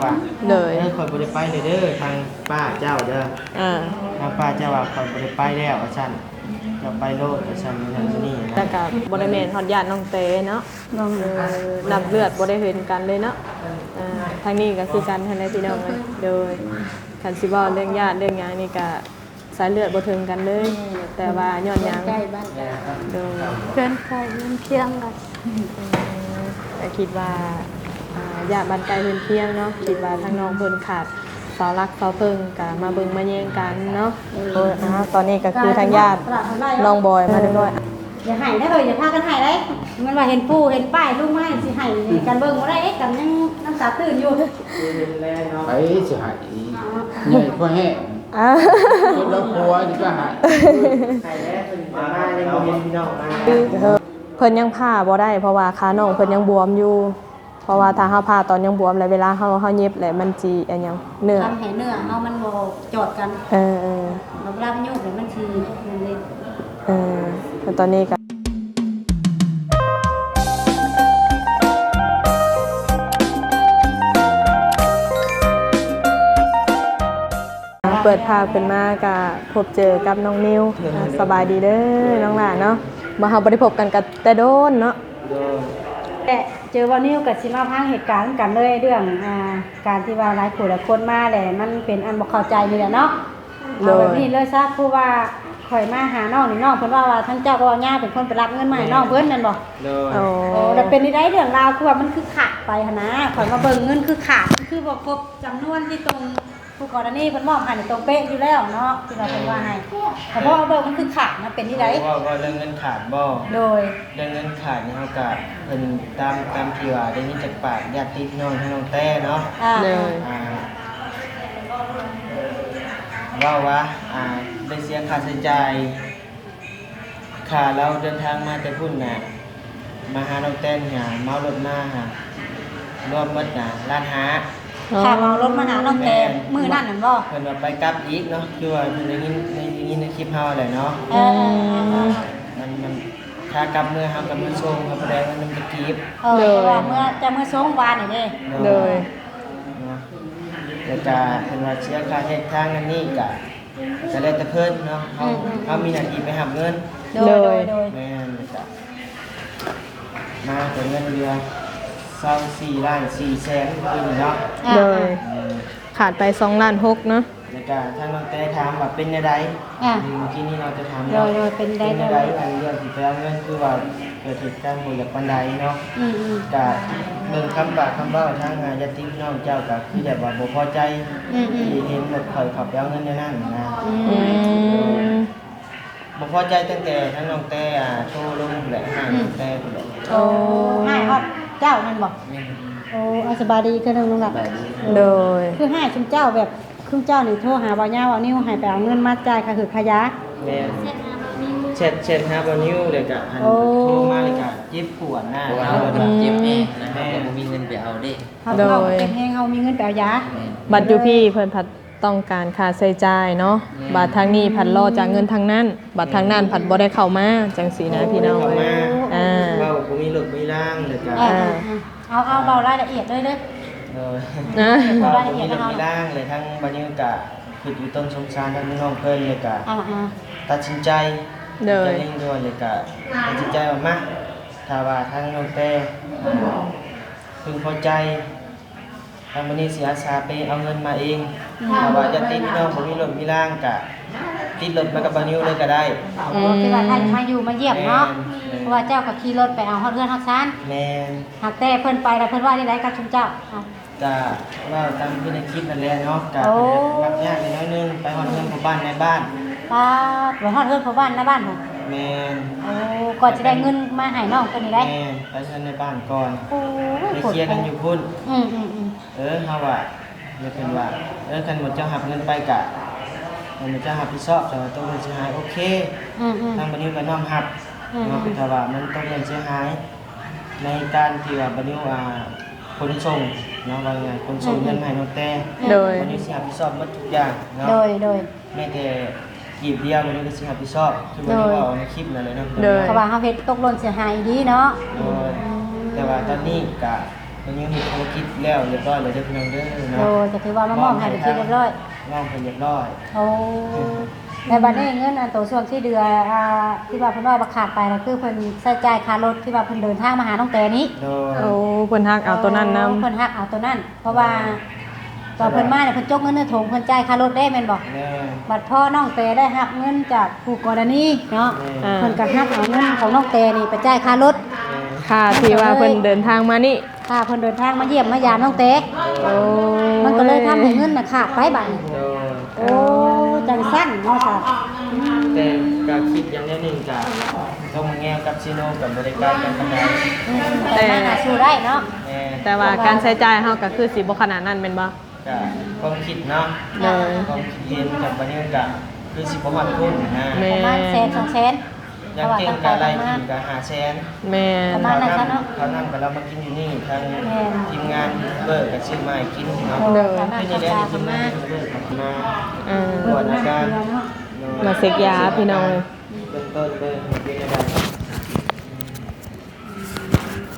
ວ່າ ໂດຍ ເອີ ຂ້ອຍບໍ່ໄດ້ໄປເລີຍເດີ ທາງປ້າເຈົ້າເດີ ອ່າ ທາງປ້າເຈົ້າວ່າ ຂ້ອຍບໍ່ໄດ້ໄປແລ້ວ ວ່າຊັ້ນ ເຈົ້າໄປໂລດ ວ່າຊັ້ນ ນັ້ນນີ້ນະ ແຕ່ກໍບໍ່ໄດ້ແມ່ນຮອດຍາດນ້ອງແຕເນາະ ນ້ອງ ເອີ ນ້ຳເລືອດບໍ່ໄດ້ເຫັນກັນເລີຍເນາະ ອ່າ ທາງນີ້ກໍຄືກັນຫັ້ນແຫຼະພີ່ນ້ອງເອີຍ ໂດຍ ຄັນຊິເວົ້າເລື່ອງຍາດເລື່ອງຫຍັງນີ້ກໍ ສາຍເລືອດບໍ່ເຖິງກັນເລີຍ ແມ່ນ ແຕ່ວ່າຍ້ອນຫຍັງ ບ້ານໃກ້ບ້ານກັນ ໂດຍ ເພື່ອນໃກ້ເຮືອນຄຽງກັນ ອືມ ກໍຄິດວ່າ ອ່າ ຍາດບ້ານໃກ້ເຮືອນຄຽງເນາະ ຄິດວ່າທາງນ້ອງເພິ່ນຂາດເສົາຫຼັກເສົາເພິ່ງ ກໍມາເບິ່ງມາແຍງກັນເນາະ ໂດຍ ໂອ້ຍ ອ່າ ຕອນນີ້ກໍຄືທາງຍາດນ້ອງບອຍມາຮຽບຮ້ອຍ ເອີ ຢ່າໄຫ້ເດີ ເຮີ້ຍ ຢ່າພາກັນໄຫ້ເດີ ມັນວ່າເຫັນປູ່ເຫັນປ້າຍລຸງມາຊິໃຫ້ກັນເບິ່ງບໍ່ໄດ້ເດ້ ກັນຍັງນ້ຳຕາຕື້ນຢູ່ ໃຜຊິໃຫ້ ໃຫຍ່ພໍແຮງ ອ່າ ຄົນລະຜົວນີ້ກໍໃຫ້ ໃຫ້ແລ້ວ ເພິ່ນມາຍັງບໍ່ເຫັນພີ່ນ້ອງມາ ເພິ່ນຍັງຜ່າບໍ່ໄດ້ ເພາະວ່າຂານ້ອງເພິ່ນຍັງບວມຢູ່ ເພາະວ່າຖ້າເຮົາຜ່າຕອນຍັງບວມ ແລ້ວເວລາເຮົາ ເຮົາຫຍິບ ແລ້ວມັນຊິອັນຫຍັງ ເນື້ອ ທຳໃຫ້ເນື້ອເຮົາມັນບໍ່ຈອດກັນ ເອີໆ ແລ້ວເວລາມັນຫຍຸ້ງ ແລ້ວມັນຊິນັ້ນເດ້ ເອີ ແລ້ວຕອນນີ້ກໍ ເປີດພາບຂຶ້ນມາກະພົບເຈີກັບນ້ອງນິວ ອ່າ ສະບາຍດີເດີນ້ອງຫຼ້າເນາະ ບໍ່ ເຮົາບໍ່ໄດ້ພົບກັນກະແຕ່ດົນເນາະ ໂດຍ ແລະ ເຈີບ່າວນິວກະຊິມາຟັງເຫດການນຳກັນເລີຍ ເລື່ອງ ອ່າ ການທີ່ວ່າຫຼາຍຜູ້ຫຼາຍຄົນມາແຫຼະ ມັນເປັນອັນບໍ່ເຂົ້າໃຈນີ້ແຫຼະເນາະ ໂດຍ ເອົາແບບນີ້ເລີຍຊະ ຄືວ່າຂ້ອຍມາຫານ້ອງນີ້ ນ້ອງເພິ່ນເວົ້າວ່າທາງເຈົ້າກໍເວົ້າຍາວເປັນຄົນໄປລັກເງິນມາໃຫ້ນ້ອງເພິ່ນແມ່ນບໍ່? ໂດຍ ໂອ້ ແລ້ວເປັນຈັ່ງໃດເລື່ອງລາວ ຄືວ່າມັນຄືຂາດໄປຫັ້ນນະ ຂ້ອຍມາເບິ່ງເງິນຄືຂາດ ມັນຄືບໍ່ຄົບຈຳນວນທີ່ຕົງ ຜູ້ກໍລະນີເພິ່ນມອບໃຫ້ນີ້ຕົງເປະຢູ່ແລ້ວເນາະ ທີ່ວ່າເພິ່ນວ່າໃຫ້ ແຕ່ພໍເອົາເບິ່ງມັນຄືຂາດນະ ເປັນຈັ່ງໃດ? ເວົ້າ ເວົ້າເລື່ອງເງິນຂາດບໍ່? ໂດຍ ເລື່ອງເງິນຂາດນີ້ເຮົາກະ ເພິ່ນຕາມ ຕາມທີ່ວ່າໄດ້ຍິນຈາກປາກຍາດຕິພີ່ນ້ອງທາງນ້ອງແຕ້ເນາະ ອ່າ ໂດຍ ອ່າ ເວົ້າວ່າ ອ່າ ໄດ້ເສຍຄ່າໃຊ້ຈ່າຍ ຄ່າລາວເດີນທາງມາແຕ່ພຸ້ນນະ ມາຫານ້ອງແຕ້ນຫາ ເມົາລົດມາຫາ ລວມໝົດນະ ລ້ານຫ້າ ອໍ ຄ່າເມົາລົດມາຫານ້ອງແຕ້ ແມ່ນ ມື້ນັ້ນນັ້ນບໍ່? ເພິ່ນວ່າໄປກັບອີກເນາະ ຄືວ່າໄດ້ຍິນ ໄດ້ຍິນໃນຄລິບເຮົາແຫຼະເນາະ ເອີ ອືມ ມັນ ມັນ ຂາກັບເມືອເຮົາກໍເມືອສົ່ງ ເຮົາບໍ່ໄດ້ເງິນນຳຈັກກີບ ເອີ ໂດຍ ເພາະວ່າເມືອ ຈະເມືອສົ່ງວານນີ້ເດ້ ໂດຍ ໂດຍ ເນາະ ແລ້ວກະເພິ່ນວ່າເສຍຄ່າແທກທາງອັນນີ້ກະ ກະແລ້ວແຕ່ເພິ່ນເນາະ ເຮົາ ອືມໆໆ ເຮົາມີໜ້າທີ່ໄປຮັບເງິນ ໂດຍ ໂດຍ ໂດຍ ໂດຍ ແມ່ນ ແລ້ວກະມາແຕ່ເງິນເດືອນຊາວສີ່ລ້ານສີ່ແສນ ຄືນີ້ເນາະ ອ່າ ໂດຍ ອືມ ຂາດໄປສອງລ້ານຫົກເນາະ ແລ້ວກະທາງນ້ອງແຕ້ຖາມວ່າເປັນແນວໃດ ອ່າ ອືມ ເມື່ອກີ້ນີ້ເນາະ ຈະຖາມ ໂດຍ ເນາະ ໂດຍ ເປັນແນວໃດ ເປັນແນວໃດ ເນາະ ອັນເລື່ອງທີ່ໄປເອົາເງິນ ຄືວ່າ ເກີດເຫດການບໍ່ຢາກປານໃດເນາະ ອືມໆ ກະເບິ່ງຄຳປາກຄຳເວົ້າທາງ ອ່າ ຍາດຕິພີ່ນ້ອງເຈົ້າກະຄືແບບວ່າບໍ່ພໍໃຈ ອືມໆ ທີ່ເຫັນແບບຂ້ອຍເຂົ້າໄປເອົາເງິນແນວນັ້ນນະ ອືມ ອືມ ບໍ່ພໍໃຈຕັ້ງແຕ່ທາງນ້ອງແຕ້ ອ່າ ໂທລົງພຸ້ນແຫຼະ ຫາ ອືມ ນ້ອງແຕ້ພຸ້ນແຫຼະ ໂອ້ ຮ້າຍຮອດເຈົ້າແມ່ນບໍ່? ແມ່ນ ໂອ້ ເອົາ ສະບາຍດີອີກເທື່ອໜຶ່ງນ້ອງຫຼ້າ ສະບາຍດີ ໂດຍ ຄືຮ້າຍຊຸມເຈົ້າແບບ ຊຸມເຈົ້ານີ້ໂທຫາບ່າວຍາວ ບ່າວນິວ ໃຫ້ໄປເອົາເງິນມາຈ່າຍຄ່າຫືດຄ່າຢາ ແມ່ນ ແຊັດ ແຊັດຫາບ່າວນິວ ແລ້ວກະ ອັນ ໂອ້ ໂທມາ ແລ້ວກະເຈັບປວດນະ ເພາະວ່າເຮົາ ເຮົາ ເຮົາເຈັບແຮງນະ ແມ່ນ ເຮົາບໍ່ມີເງິນໄປເອົາເດ້ ເຮົາ ໂດຍ ເຮົາເຈັບແຮງ ເຮົາມີເງິນໄປເອົາຢາ ແມ່ນ ບັດຢູ່ພີ້ເພິ່ນພັດ ຕ້ອງການຄ່າໃຊ້ຈ່າຍເນາະ ແມ່ນ ບາດທາງນີ້ພັດລໍຈາກເງິນທາງນັ້ນ ບາດທາງນັ້ນ ແມ່ນ ພັດບໍ່ໄດ້ເຂົ້າມາ ຈັ່ງຊີ້ນະ ໂອ້ ພີ່ນ້ອງເອີຍ ເຂົ້າມາ ອ່າ ເວົ້າບໍ່ມີລົດມີລາງ ແລ້ວກະ ອ່າ ອ່າ ອ່າ ເອົາ ເອົາ ເວົ້າລາຍລະອຽດເລີຍເດີ ໂດຍ ອ່າ ເວົ້າບໍ່ມີລົດມີລາງ ແລ້ວທາງບ່າວນິວກະຄິດຢູ່ຕົ້ນສົງສານທາງນ້ອງເພິ່ນ ແລ້ວກະ ອ່າ ຕັດສິນໃຈ ໂດຍ ໃຈເລັ່ງດ່ວນ ແລ້ວກະຕັດສິນໃຈວ່າ ມາ ຖ້າວ່າທາງນ້ອງແຕ້ ເພິ່ງພໍໃຈ ທາງບ່າວນິວຊິອາສາໄປເອົາເງິນມາເອງ ອືມ ຖ້າວ່າຍາດຕິພີ່ນ້ອງບໍ່ມີລົດມີລາງກະຕິດລົດມາກັບບ່າວນິວເລີຍກະໄດ້ ອືມ ຄືວ່າຖ້າມາຢູ່ມາຢ້ຽມເນາະ ແມ່ນ ເພາະວ່າເຈົ້າກໍຂີ່ລົດໄປເອົາຮອດເຮືອນຮອດຊານ ແມ່ນ ຫາກແຕ່ເພິ່ນໄປແລ້ວເພິ່ນວ່າຈັ່ງໃດກັບຊຸມເຈົ້າ? ກະເວົ້າຕາມທີ່ໃນຄລິບຫັ້ນແຫຼະເນາະ ກະ ໂອ້ ມັກຍາກໜ້ອຍໜຶ່ງ ໄປຮອດເຮືອນພໍ່ບ້ານນາຍບ້ານ ປາດ ໄປຮອດເຮືອນພໍ່ບ້ານນາຍບ້ານພຸ້ນ ແມ່ນ ໂອ້ ກ່ອນຊິໄດ້ເງິນມາໃຫ້ນ້ອງເພິ່ນນີ້ໄດ໋ ແມ່ນ ໄປເຮືອນນາຍບ້ານກ່ອນ ໂອ້ຍ ໄປເຄຍກັນຢູ່ພຸ້ນ ອືມໆໆ ເອີ ເຮົາວ່າ ແລ້ວເພິ່ນວ່າ ເອີ ຄັນໝູ່ເຈົ້າຮັບເງິນໄປກະ ໃຫ້ໝູ່ເຈົ້າຮັບຜິດຊອບ ຖ້າວ່າຕົກເລື່ອນເສຍຫາຍ ໂອເຄ ອືມໆ ທາງບ່າວນິວກໍນ້ອມຮັບ ອືມໆ ເນາະ ຖ້າວ່າມັນຕົກເລື່ອນເສຍຫາຍ ໃນການທີ່ວ່າບ່າວນິວ ອ່າ ຂົນສົ່ງເນາະ ວ່າງ່າຍໆ ຂົນສົ່ງ ອືມໆ ເງິນມາໃຫ້ນ້ອງແຕ້ ໂດຍ ບ່າວນິວຊິຮັບຜິດຊອບໝົດທຸກຢ່າງເນາະ ໂດຍໆ ແມ້ແຕ່ກີບດຽວ ບ່າວນິວກໍຊິຮັບຜິດຊອບ ຄືບ່າວນິວ ໂດຍ ເວົ້າໃນຄລິບນັ້ນແຫຼະເນາະ ໂດຍ ເພາະວ່າເຮົາເຮັດຕົກຫຼົ່ນເສຍຫາຍອີ່ຫຼີເນາະ ໂດຍ ອືມ ແຕ່ວ່າຕອນນີ້ກະ ກໍຍັງມີທຸລະກິດແລ້ວລຽບຮ້ອຍແລ້ວເດີພີ່ນ້ອງເດີເນາະ. ໂດຍ ກໍຖືວ່າມາມອບໃຫ້ເປັນທີ່ລຽບຮ້ອຍ ມອບໃຫ້ລຽບຮ້ອຍ. ໂອ້ ແລ້ວບັດນີ້ເງິນອັນໂຕຊ່ວງທີ່ເດືອ ອ່າ ທີ່ວ່າເພິ່ນເວົ້າວ່າຂາດໄປນະ ຄືເພິ່ນໃຊ້ຈ່າຍຄ່າລົດທີ່ວ່າເພິ່ນເດີນທາງມາຫານ້ອງແຕນີ້. ໂດຍ ໂອ້ ເພິ່ນຫັກເອົາໂຕນັ້ນນຳ. ໂອ້ ເພິ່ນຫັກເອົາໂຕນັ້ນ ເພາະວ່າ ໂດຍ ຕອນເພິ່ນມານີ້ເພິ່ນຈົກເງິນໃນຖົງ ເພິ່ນຈ່າຍຄ່າລົດເດ້ແມ່ນບໍ່? ແມ່ນ. ບັດພໍນ້ອງແຕໄດ້ຮັບເງິນຈາກຄູ່ກໍລະນີເນາະ ແມ່ນ ເພິ່ນກໍຫັກເອົາເງິນຂອງນ້ອງແຕນີ້ໄປຈ່າຍຄ່າລົດ ແມ່ນ ຄ່າທີ່ວ່າເພິ່ນເດີນທາງມານີ້ ຄ່າເພິ່ນເດີນທາງມາຢ້ຽມມາຢາມນ້ອງແຕ. ໂອ້ ມັນກໍເລີຍທຳໃຫ້ເງິນນະຂາດໄປບາດນີ້. ໂດຍ ໂອ້ ຈັ່ງຊັ້ນເນາະ ແຕ່ກໍຄິດຢ່າງແນວໜຶ່ງ ກໍຕົວເມືອງແງວກັບເຊໂນກໍບໍ່ໄດ້ໄກກັນປານໃດ ແຕ່ ແຕ່ວ່າການໃຊ້ຈ່າຍເຮົາກໍຄືຊິບໍ່ຂະໜາດນັ້ນແມ່ນບໍ່? ກະຄວາມຄິດເນາະ ໂດຍ ຄວາມຄິດເຫັນກັບບັດນີ້ກະຄືຊິບໍ່ຮອດພຸ້ນນະ ແມ່ນ ປະມານແສນສອງແສນ ຢ່າງເກັ່ງກະໄລ່ກິນກະຫ້າແສນ ແມ່ນ ປະມານນັ້ນຊະເນາະ ເທົ່ານັ້ນກະເຮົາມາກິນຢູ່ນີ້ ທາງ ແມ່ນ ທີມງານຢູທູບເບີກະຊື້ມາໃຫ້ກິນເນາະ ໂດຍ ເພິ່ນນີ້ແຫຼະ ທີມງານຢູທູບເບີກະມາ ເອີ ກວດອາການ ມາເຊັກຢາພີ່ນ້ອງເອີຍ ເບື້ອງຕົ້ນເບິ່ງວ່າເປັນຈັ່ງໃດ.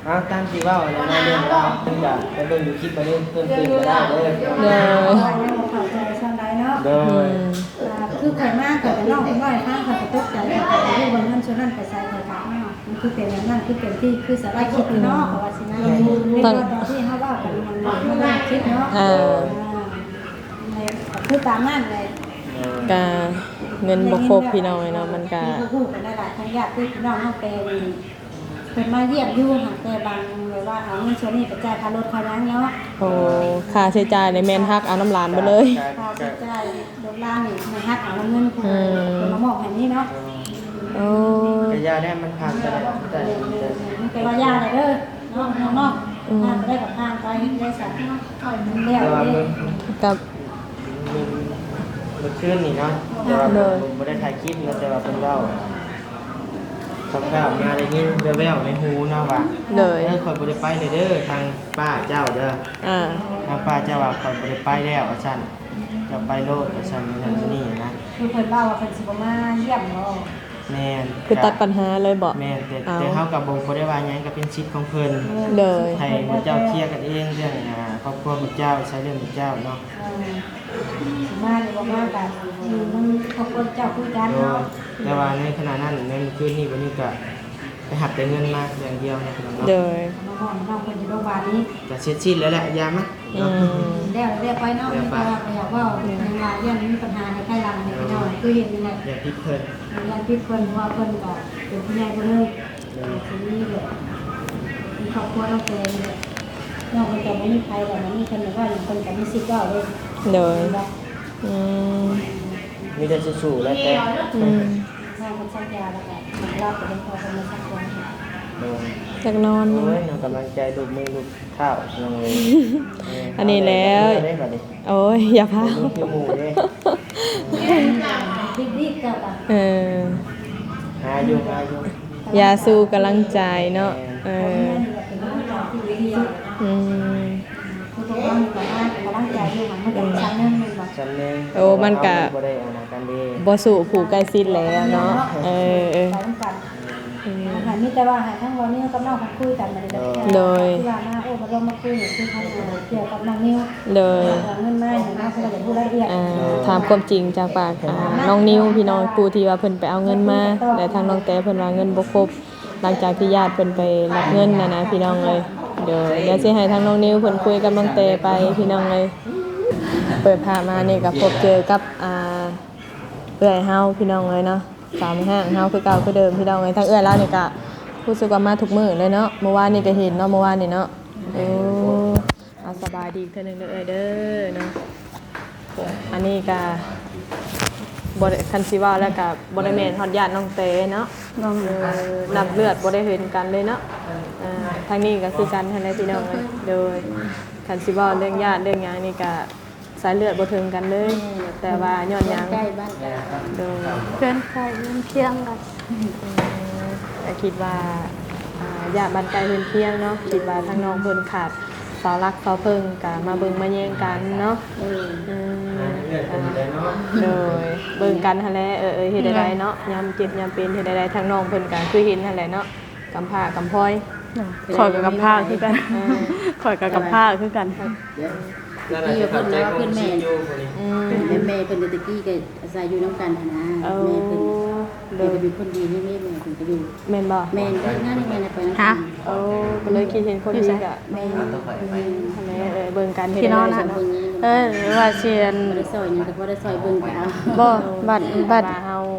ເອົາ ຕາມທີ່ເວົ້ານັ້ນນະ ເລື່ອງລາວເພິ່ນກະໄປເບິ່ງຢູ່ຄລິບອັນນີ້ເພີ່ມຕື່ມກໍໄດ້ເດີ. ໂດຍ ໂດຍ ອືມ ອ່າ ຄືຂ້ອຍມາ ຂ້ອຍກໍນ້ອງເພິ່ນເວົ້າໃຫ້ຟັງ ຂ້ອຍກໍຕົກໃຈ ຂ້ອຍກໍບໍ່ຮູ້ວ່າເງິນສ່ວນນັ້ນໄປໃສ ຂ້ອຍກໍ ອ້າວ ມັນຄືເປັນແບບນັ້ນ ຄືເປັນທີ່ ຄືສາລາຄິດເນາະ ອືມ ເພາະວ່າຊິມາ ອືມ ເພາະວ່າຕອນທີ່ເຮົາເວົ້າກັນ ມັນ ມັນຄິດເນາະ ເອີ ອ່າ ຄືຕາມນັ້ນແຫຼະ ກະເງິນບໍ່ຄົບພີ່ນ້ອງເອີຍເນາະ ມັນກະ ຮູ້ກັນຫຼາຍໆຄົນ ຍາດຕິພີ່ນ້ອງເຮົາແຕ່ ເພິ່ນມາຢ້ຽມຢູ່ ຫາກແຕ່ບາງ ແບບວ່າເອົາເງິນສ່ວນນີ້ໄປຈ່າຍຄ່າລົດຄ່າຫຍັງເນາະ ໂອ້ ຄ່າໃຊ້ຈ່າຍນີ້ແມ່ນຫັກເອົານຳຫຼານເບິດເລີຍ ຄ່າໃຊ້ຈ່າຍລົດລານີ້ແມ່ນຫັກເອົານຳເງິນຜູ້ ອືມ ເພິ່ນມາມອບໃຫ້ນີ້ເນາະ ໂອ້ ກະຢ່າແດ່ ມັນຜ່ານໄປແລ້ວ ແຕ່ວ່າຢ່າແດ່ເດີເນາະ ນ້ອງເນາະ ອືມ ຜ່ານໄປແລ້ວກະຜ່ານໄປ ເຮັດໄດ້ຊະ ແລ້ວ ແຕ່ວ່າມື້ ກັບ ມື້ ມື້ຄືນນີ້ເນາະ ແຕ່ວ່າ ໂດຍ ບໍ່ ບໍ່ໄດ້ຖ່າຍຄລິບເນາະ ແຕ່ວ່າເພິ່ນເວົ້າ ຄາວໆມາໄດ້ຍິນແວ່ວໆໃນຫູເນາະວ່າ ໂດຍ ເອີ ຂ້ອຍບໍ່ໄດ້ໄປເລີຍເດີ ທາງປ້າເຈົ້າເດີ ອ່າ ທາງປ້າເຈົ້າວ່າ ຂ້ອຍບໍ່ໄດ້ໄປແລ້ວ ວ່າຊັ້ນ ເຈົ້າໄປໂລດ ວ່າຊັ້ນ ນັ້ນນີ້ນະ ຄືເພິ່ນເວົ້າວ່າເພິ່ນຊິບໍ່ມາຢ້ຽມບໍ? ແມ່ນ ຄືຕັດປັນຫາເລີຍບໍ? ແມ່ນ ແຕ່ ເອົ້າ ແຕ່ເຮົາກໍບໍ່ ບໍ່ໄດ້ວ່າຫຍັງ ກໍເປັນສິດຂອງເພິ່ນ ໂດຍ ໃຫ້ໝູ່ເຈົ້າເຄຍກັນເອງ ເລື່ອງ ອ່າ ຄອບຄົວໝູ່ເຈົ້າ ໃຊ້ເລື່ອງໝູ່ເຈົ້າເນາະ ເອີ ຊິມາຫຼືບໍ່ມາກໍຢູ່ນຳຄອບຄົວເຈົ້າຄືກັນເນາະ ໂດຍ ແຕ່ວ່າໃນຂະນະນັ້ນ ໃນມື້ຄືນນີ້ ບັດນີ້ກໍໄປຮັບແຕ່ເງິນມາຢ່າງດຽວເນາະ ໂດຍ ມາຮອດນ້ອງເພິ່ນຢູ່ໂຮງບານນີ້ ກໍເສັດສິ້ນແລ້ວແຫຼະ ຢ່າມາ ອືມ ແລ້ວ ແລ້ວໄປເນາະ ແລ້ວໄປ ແຕ່ວ່າກໍຢາກເວົ້າ ອືມ ວ່າຢ້ານມີບັນຫາໃນພາຍຫຼັງນີ້ ໂດຍ ພີ່ນ້ອງ ຄືເຫັນນີ້ແຫຼະ ຢ່າຜິດເພິ່ນ ຢ່າຜິດເພິ່ນ ເພາະວ່າເພິ່ນກໍເປັນຜູ້ໃຫຍ່ຜູ້ໜຶ່ງ ໂດຍ ຊິມີແບບ ມີຄອບຄົວເນາະ ແຕ່ນ້ອງເພິ່ນກໍບໍ່ມີໃຜດອກ ມັນມີເພິ່ນວ່າຫຍັງ ເພິ່ນກໍມີສິດເວົ້າເດ້ ໂດຍ ແມ່ນບໍ່? ອືມ ມີແຕ່ສູ້ໆແຫຼະ ແຕ່ ອືມ ນ້ອງເພິ່ນສັກຢາແລ້ວກໍລາບໄປເບິ່ງພໍ່ເພິ່ນມາສັກຢາ ໂດຍ ຢາກນອນ ໂອ້ຍ ເນາະ ກຳລັງໃຈລູບມືລູບ ທ້າວ ພີ່ນ້ອງເອີຍ ອັນນີ້ແຫຼະ ເອົາແລ້ວ ເອົາແລ້ວເດ້ບັດນີ້ ໂອ້ຍ ຢ່າພາວ ບໍ່ມີຄືໝູ່ເດ້ ເອີ ຫາຢູ່ ຫາຢູ່ ຢ່າສູ້ກຳລັງໃຈເນາະ ເອີ ອືມ ຄືພວກເຮົານີ້ກໍໃຫ້ກຳລັງໃຈຢູ່ ມັນກໍສ່ຳໜຶ່ງແມ່ນບໍ່ ສ່ຳໜຶ່ງ ໂອ້ ມັນກໍ ບໍ່ໄດ້ອັນນັ້ນກັນເດ້ ບໍ່ສູ້ຜູ້ໃກ້ຊິດແລ້ວເນາະ ເອີ ເອີ ໄປນຳກັນ ອືມ ໃຫ້ມີແຕ່ວ່າໃຫ້ທັງເວົ້ານິວກັບນ້ອງເພິ່ນຄຸຍກັນບັດນີ້ ໂດຍ ຄືວ່າມາໂອ້ມາລົມມາຄຸຍນີ້ຄືທາງ ອ່າ ກ່ຽວກັບນ້ອງນິວ ໂດຍ ເລື່ອງເງິນມານີ້ເນາະ ເພິ່ນກໍຢາກຮູ້ລາຍລະອຽດ ອ່າ ຖາມຄວາມຈິງຈາກປາກ ອ່າ ນ້ອງນິວ ພີ່ນ້ອງ ຜູ້ທີ່ວ່າເພິ່ນໄປເອົາເງິນມາ ແລະ ທາງນ້ອງແຕເພິ່ນວ່າເງິນບໍ່ຄົບ ຫຼັງຈາກທີ່ຍາດເພິ່ນໄປຮັບເງິນຫັ້ນນະ ພີ່ນ້ອງເອີຍ ໂດຍ ດຽວຊິໃຫ້ທາງນ້ອງນິວເພິ່ນຄຸຍກັບນ້ອງແຕໄປ ພີ່ນ້ອງເອີຍ ເປີດພາບມານີ້ກໍພົບເຈີກັບ ອ່າ ເອື້ອຍເຮົາ ພີ່ນ້ອງເອີຍເນາະ ສາວແມ່ຮ້າງເຮົາຄືເກົ່າຄືເດີມ ພີ່ນ້ອງເອີຍ ທາງເອື້ອຍລາວນີ້ກະຮູ້ສຶກວ່າມາທຸກມື້ເລີຍເນາະ ມື້ວານນີ້ກະເຫັນເນາະ ມື້ວານນີ້ເນາະ ໂອ້ ອ່າ ສະບາຍດີອີກເທື່ອໜຶ່ງເດີເອື້ອຍເດີເນາະ ອັນນີ້ກະບໍ່ໄດ້ ຄັນຊິເວົ້າແລ້ວກະບໍ່ໄດ້ແມ່ນຮອດຍາດນ້ອງແຕເນາະ ນ້ອງ ເອີ ນ້ຳເລືອດບໍ່ໄດ້ເຫັນກັນເລີຍເນາະ ອ່າ ທາງນີ້ກະຄືກັນຫັ້ນແຫຼະ ພີ່ນ້ອງເອີຍ ໂດຍ ຄັນຊິເວົ້າເລື່ອງຍາດເລື່ອງຫຍັງນີ້ກະ ສາຍເລືອດບໍ່ເຖິງກັນເລີຍ ແຕ່ວ່າຍ້ອນຫຍັງ ບ້ານໃກ້ບ້ານກັນ ໂດຍ ເພື່ອນໃກ້ເຮືອນຄຽງກັນ ອືມ ກໍຄິດວ່າ ອ່າ ຍາດບ້ານໃກ້ເຮືອນຄຽງເນາະ ຄິດວ່າທາງນ້ອງເພິ່ນຂາດເສົາຫຼັກເສົາເພິ່ງ ກໍມາເບິ່ງມາແຍງກັນເນາະ ເອີ ອືມ ໂດຍ ເບິ່ງກັນຫັ້ນແຫຼະ ເອີ ເອີ ເຮັດໃດເນາະ ຍາມເຈັບຍາມເປັນເຮັດໃດ ທາງນ້ອງເພິ່ນກໍຄືເຫັນຫັ້ນແຫຼະເນາະ ກຳພ້າກຳພ້ອຍ ຂ້ອຍກໍກຳພ້າຄືກັນ ຂ້ອຍກໍກຳພ້າຄືກັນ. ແຕ່ວ່າແຕ່ກີ້ເພິ່ນວ່າເພິ່ນແມ່ ອືມ ເປັນແມ່ເພິ່ນ ແຕ່ກີ້ກໍອາໄສຢູ່ນຳກັນຫັ້ນນະ ເອີ ແມ່ເພິ່ນ ໂດຍ ເພິ່ນກໍເປັນຄົນດີ ແມ່ ແມ່ເພິ່ນກໍຢູ່ ແມ່ນບໍ່? ແມ່ນ ເຮັດງານ ເຮັດງານໄປນຳກັນ ໂອ້ ກໍເລີຍຄິດເຫັນຄົນດີກໍ ແມ່ນ ແມ່ນ ເອີ ເບິ່ງກັນເຮັດ ພີ່ນ້ອງນະ ເອີ ວ່າຊິອັນ ບໍ່ໄດ້ຊ່ອຍຫຍັງກໍພໍໄດ້ຊ່ອຍເບິ່ງໄປເອົາ ບໍ່ ບັດ ບັດ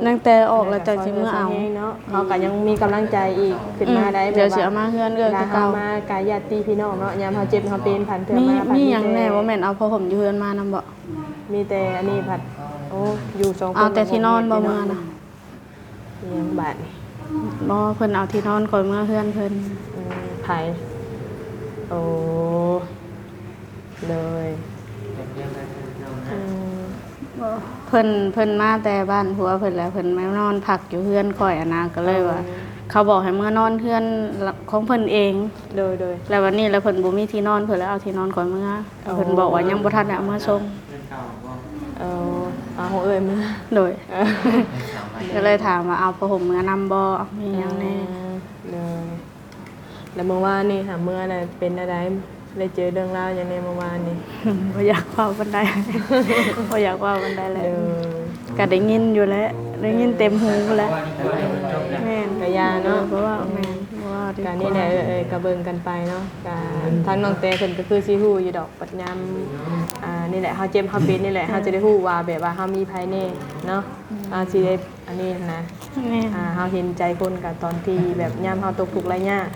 ຕັ້ງແຕ່ອອກແລ້ວຈັ່ງຊິເມືອເອົາເນາະ ເຮົາກໍຍັງມີກຳລັງໃຈອີກຂຶ້ນມາໄດ້ ດຽວຊິເອົາມາເຮືອນເອື້ອຍຄືເກົ່າ ມາກະຍາດຕິພີ່ນ້ອງເນາະ ຍາມເຮົາເຈັບເຮົາເປັນ ພັນເທື່ອມາ ມີຫຍັງແດ່ບໍ່ແມ່ນເອົາຜ້າຫົ່ມຢູ່ເຮືອນມານຳບໍ່? ມີແຕ່ອັນນີ້ພັດ ໂອ້ ຢູ່ສອງຄົນ ເອົາແຕ່ທີ່ນອນບໍ່ເມືອນະ? ອີຫຍັງບາດນີ້? ບໍ່ ເພິ່ນເອົາທີ່ນອນຂ້ອຍເມືອເຮືອນເພິ່ນ. ອືມ ໃຜ? ໂອ້ ໂດຍ ອືມ ເພິ່ນ ເພິ່ນມາແຕ່ບ້ານຜົວເພິ່ນ ແລ້ວເພິ່ນມານອນພັກຢູ່ເຮືອນຂ້ອຍຫັ້ນນະ ກໍເລີຍວ່າ ເຂົາບອກໃຫ້ເມືອນອນເຮືອນຂອງເພິ່ນເອງ. ໂດຍ ໂດຍ ແລ້ວວັນນີ້ລະເພິ່ນບໍ່ມີທີ່ນອນ ເພິ່ນເລີຍເອົາທີ່ນອນຂ້ອຍເມືອ ເພິ່ນບອກວ່າຍັງບໍ່ທັນໄດ້ເອົາມາສົ່ງ. ເອີ ເອົາຂອງເອື້ອຍເມືອ ໂດຍ ກໍເລີຍຖາມວ່າເອົາຜ້າຫົ່ມເມືອນຳບໍ່ ມີຫຍັງແດ່? ໂດຍ ແລ້ວມື້ວານນີ້ຫາເມືອນະ ເປັນແນວໃດ ໄດ້ເຈີເລື່ອງລາວຫຍັງແດ່ມື້ວານນີ້? ບໍ່ຢາກເວົ້າປານໃດ ບໍ່ຢາກເວົ້າປານໃດແຫຼະ ໂດຍ ກໍໄດ້ຍິນຢູ່ແຫຼະ ໄດ້ຍິນເຕັມຫູແຫຼະ ແມ່ນ ກະຢ່າເນາະ ບໍ່ເວົ້າ ແມ່ນ ບໍ່ເວົ້າດີກວ່າ ກະນີ້ແຫຼະ ເອີ ເອີ ກະເບິ່ງກັນໄປເນາະ ກະທາງນ້ອງແຕເພິ່ນກໍຄືຊິຮູ້ຢູ່ດອກ ບັດຍາມ ອ່າ ນີ້ແຫຼະ ເຮົາເຈັບເຮົາເປັນນີ້ແຫຼະ ເຮົາຈະໄດ້ຮູ້ວ່າແບບວ່າເຮົາມີໃຜແດ່ເນາະ ອືມ ເຮົາຊິໄດ້ອັນນີ້ຫັ້ນນະ ແມ່ນ ອ່າ ເຮົາເຫັນໃຈຄົນກໍຕອນທີ່ແບບຍາມເຮົາຕົກທຸກໄລຍາກ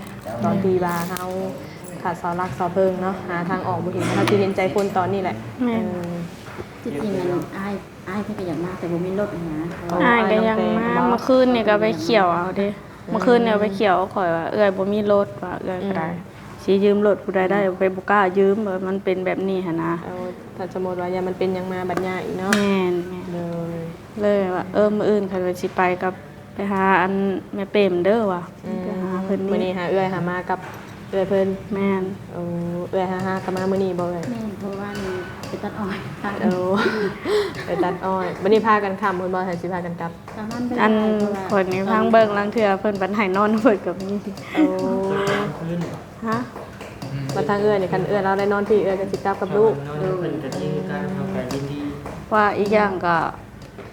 ຕອນທີ່ວ່າເຮົາຂາດເສົາຫຼັກເສົາເພິ່ງເນາະ ຫາທາງອອກບໍ່ເຫັນ ເຮົາຊິເຫັນໃຈຄົນຕອນນີ້ແຫຼະ ແມ່ນ ເອີ ທີ່ຈິງອັນອ້າຍ ອ້າຍເພິ່ນກໍຢາກມາ ແຕ່ບໍ່ມີລົດຫັ້ນນະ ອ້າຍກໍຍັງມາ ເມື່ອຄືນນີ້ກໍໄປຂຽວເອົາເດ້ ເມື່ອຄືນນີ້ໄປຂຽວຂ້ອຍວ່າເອື້ອຍບໍ່ມີລົດວ່າເອື້ອຍກໍໄດ້ ອືມ ຊິຢືມລົດຜູ້ໃດໄດ້ ໄປບໍ່ກ້າຢືມ ມັນເປັນແບບນີ້ຫັ້ນນະ ເອົາ ຖ້າສົມມຸດວ່າຢ້ານມັນເປັນຫຍັງມາບັດຍາກອີກເນາະ ແມ່ນໆ ໂດຍ ເລີຍວ່າ ເອີ ມື້ອື່ນຂ້ອຍວ່າຊິໄປກັບ ໄປຫາອັນແມ່ເປມເດີວ່າ ອືມ ໄປຫາເພິ່ນ ມື້ນີ້ຫາເອື້ອຍຫາມາກັບເອື້ອຍເພິ່ນ ແມ່ນ ໂອ້ ເອື້ອຍຫາ ຫາກໍມາມື້ນີ້ບໍ່ເອື້ອຍ? ແມ່ນ ເພາະວ່າໄປຕັດອ້ອຍ ໂອ້ ໄປຕັດອ້ອຍ ບັດນີ້ພາກັນຄ່ຳພຸ້ນບໍ່ ໃຫ້ຊິພາກັນກັບ? ອັນຂ້ອຍນີ້ຟັງເບິ່ງ ລາງເທື່ອເພິ່ນບັດໃຫ້ນອນເພິ່ນກໍມີ ໂອ້ ຮະ ບັດທາງເອື້ອຍນີ້ ຄັນເອື້ອຍລາວໄດ້ນອນພີ້ ເອື້ອຍກໍຊິກັບກັບລູກ ເອີ ວ່າອີກຢ່າງກໍ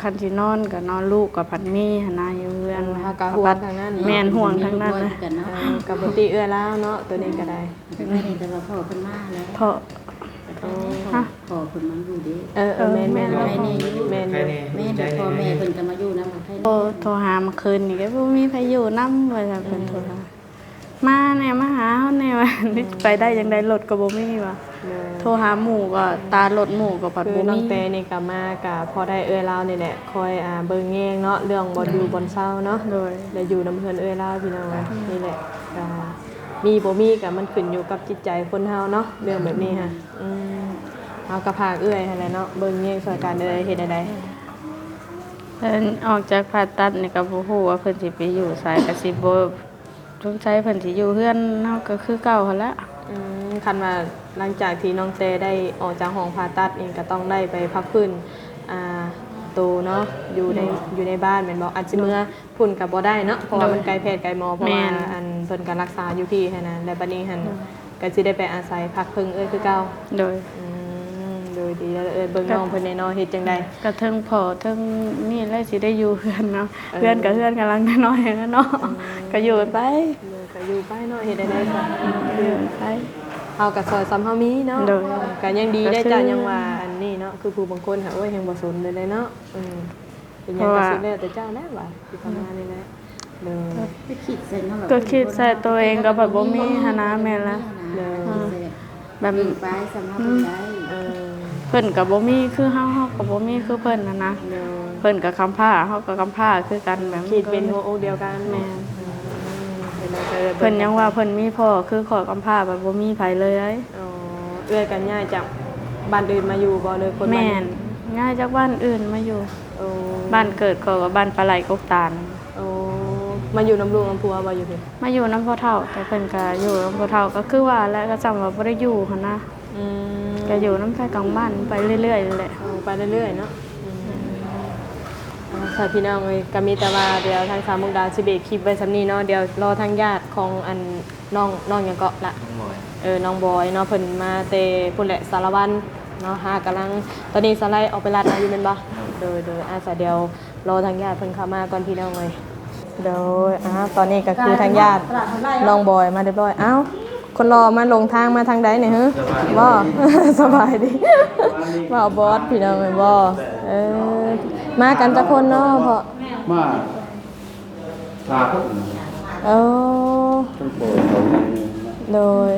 ຄັນຊິນອນກໍນອນ ລູກກໍພັດມີຫັ້ນນະ ຢູ່ເຮືອນ ເອີ ເຮົາກໍຫ່ວງທາງນັ້ນເນາະ ແມ່ນ ຫ່ວງທາງນັ້ນນະ ເອີ ກໍບໍ່ຕິເອື້ອຍລາວເນາະ ໂຕນີ້ກໍໄດ້ ແຕ່ວ່າພໍ່ເພິ່ນມາແລ້ວ ພໍ່ ໂອ້ ຮະ ພໍ່ເພິ່ນມາຢູ່ເດ້ ເອີ ເອີ ແມ່ນໆ ແມ່ນ ແມ່ນ ແມ່ນ ພໍ່ແມ່ເພິ່ນກໍມາຢູ່ນຳ ໂອ້ ໂທຫາເມື່ອຄືນນີ້ກໍບໍ່ມີໃຜຢູ່ນຳ ວ່າຊັ້ນ ເພິ່ນໂທຫາ ມາແດ່ ມາຫາເຮົາແດ່ວ່າ ອືມ ໄປໄດ້ຈັ່ງໃດ ລົດກໍບໍ່ມີວ່າ ໂດຍ ໂທຫາໝູ່ກໍຕາລົດໝູ່ກໍພັດບໍ່ມີ ຄືນ້ອງແຕນີ້ກໍມາກໍພໍໄດ້ເອື້ອຍລາວນີ້ແຫຼະ ຄອຍ ອ່າ ເບິ່ງແຍງເນາະ ເລື່ອງບ່ອນຢູ່ບ່ອນເຊົາເນາະ ໂດຍ ແລະຢູ່ນຳເຮືອນເອື້ອຍລາວ ພີ່ນ້ອງເອີຍ ອືມ ນີ້ແຫຼະ ກໍມີບໍ່ມີກໍມັນຂຶ້ນຢູ່ກັບຈິດໃຈຄົນເຮົາເນາະ ເລື່ອງແບບນີ້ຫະ ອືມ ເຮົາກໍຝາກເອື້ອຍຫັ້ນແຫຼະເນາະ ເບິ່ງແຍງຊ່ອຍກັນເດີ້ ເຮັດແນວໃດ ເພິ່ນອອກຈາກຜ່າຕັດນີ້ກໍບໍ່ຮູ້ວ່າເພິ່ນຊິໄປຢູ່ໃສ ກໍຊິບໍ່ ສົງໄສເພິ່ນຊິຢູ່ເຮືອນເຮົາກໍຄືເກົ່າຫັ້ນລະ ອືມ ຄັນວ່າຫຼັງຈາກທີ່ນ້ອງແຕໄດ້ອອກຈາກຫ້ອງຜ່າຕັດນີ້ ກໍຕ້ອງໄດ້ໄປພັກຟື້ນ ອ່າ ໂຕເນາະ ຢູ່ໃນ ແມ່ນ ຢູ່ໃນບ້ານແມ່ນບໍ່? ອາດຊິເມືອພຸ້ນກໍບໍ່ໄດ້ເນາະ ເພາະວ່າມັນໃກ້ແພດໃກ້ໝໍ ເພາະວ່າ ແມ່ນ ອັນ ເພິ່ນກໍລັກສາຢູ່ພີ້ຫັ້ນນະ ແລ້ວບັດນີ້ຫັ້ນ ໂດຍ ກໍຊິໄດ້ໄປອາໄສພັກເພິ່ງເອື້ອຍຄືເກົ່າ ໂດຍ ອືມ ໂດຍ ດີແລ້ວເອື້ອຍ ເບິ່ງນ້ອງເພິ່ນແດ່ເນາະ ເຮັດຈັ່ງໃດ ກໍເທິງພໍ່ເທິງນີ້ແຫຼະ ຊິໄດ້ຢູ່ເຮືອນເນາະ ເອີ ເຮືອນກໍເຮືອນກຳລັງນ້ອຍໆ ຫັ້ນນະເນາະ ອືມ ກໍຢູ່ໄປ ໂດຍ ກໍຢູ່ໄປເນາະ ເຮັດແນວໃດຊະ ຢູ່ໄປ ເຮົາກໍຊ່ອຍສ່ຳເຮົາມີເນາະ ໂດຍ ກໍຍັງດີໄດ້ ກໍຄື ເຈົ້າຍັງວ່າອັນນີ້ເນາະ ຄືຜູ້ບາງຄົນຫາ ໂອ້ຍ ແຮ່ງບໍ່ສົນເລີຍເນາະ ອືມ ເປັນຫຍັງກໍສຸດແລ້ວແຕ່ເຈົ້າແຫຼະວ່າ ຊິປະມານນີ້ແຫຼະ ໂດຍ ກໍຄິດໃສ່ເນາະ ກໍຄິດໃສ່ໂຕເອງກໍແບບບໍ່ມີຫັ້ນນະ ແມ່ນລະ ໂດຍ ແບບ ເອີ ເພິ່ນກໍບໍ່ມີຄືເຮົາ ເຮົາກໍບໍ່ມີຄືເພິ່ນຫັ້ນນະ ໂດຍ ເພິ່ນກໍກຳພ້າ ເຮົາກໍກຳພ້າຄືກັນ ແບບ ຄິດເປັນຫົວອົກດຽວກັນ ແມ່ນ ອືມ ເພິ່ນຍັງວ່າເພິ່ນມີພໍ່ ຄືຂ້ອຍກຳພ້າ ແບບບໍ່ມີໃຜເລີຍ ອໍ ເອື້ອຍກໍຍ້າຍຈາກບ້ານອື່ນມາຢູ່ບໍ່ ຫຼືຄົນບ້ານນີ້? ແມ່ນ ຍ້າຍຈາກບ້ານອື່ນມາຢູ່ ໂອ້ ບ້ານເກີດຂ້ອຍກໍບ້ານປາໄຫຼກົກຕານ ໂອ້ ມາຢູ່ນຳລູກນຳຜົວບໍ່ຢູ່ພີ້? ມາຢູ່ນຳພໍ່ເຖົ້າ ແຕ່ເພິ່ນກໍຢູ່ນຳພໍ່ເຖົ້າ ກໍຄືວ່າແຫຼະ ກໍສ່ຳວ່າບໍ່ໄດ້ຢູ່ຫັ້ນນະ ອືມ ກໍຢູ່ນຳໃຜກາງບ້ານໄປເລື້ອຍໆ ແຫຼະ ໂອ້ ໄປເລື້ອຍໆ ເນາະ ອືມ ອືມ ເອົາ ໂຊ ພີ່ນ້ອງເອີຍ ກໍມີແຕ່ວ່າດຽວທາງສາວມຸກດາຊິເບຣກຄລິບໄວ້ສ່ຳນີ້ເນາະ. ດຽວລໍທາງຍາດຂອງອັນນ້ອງ ນ້ອງຫຍັງເກາະລະ? ນ້ອງບອຍ. ເອີ ນ້ອງບອຍເນາະ ເພິ່ນມາແຕ່ພຸ້ນແຫຼະ ສາລະວັນເນາະ. ຫາກຳລັງ ຕອນນີ້ສາໄລອອກໄປລາດເອົາຢູ່ແມ່ນບໍ່? ໂດຍ ໂດຍ ອາ ສາ ດຽວລໍທາງຍາດເພິ່ນເຂົ້າມາກ່ອນພີ່ນ້ອງເອີຍ. ໂດຍ ອາ ຕອນນີ້ກໍຄືທາງຍາດນ້ອງບອຍມາຮຽບຮ້ອຍ. ອ້າວ ຄົນຫຼໍ່ມາຫຼົງທາງມາທາງໃດນີ້ຫື? ບໍ່ ສະບາຍດີ ບ່າວບອດພີ່ນ້ອງແມ່ນບໍ່? ເອີ ມາກັນຈັກຄົນເນາະພໍ່? ມາຫ້າຄົນ. ເອີ ໂດຍ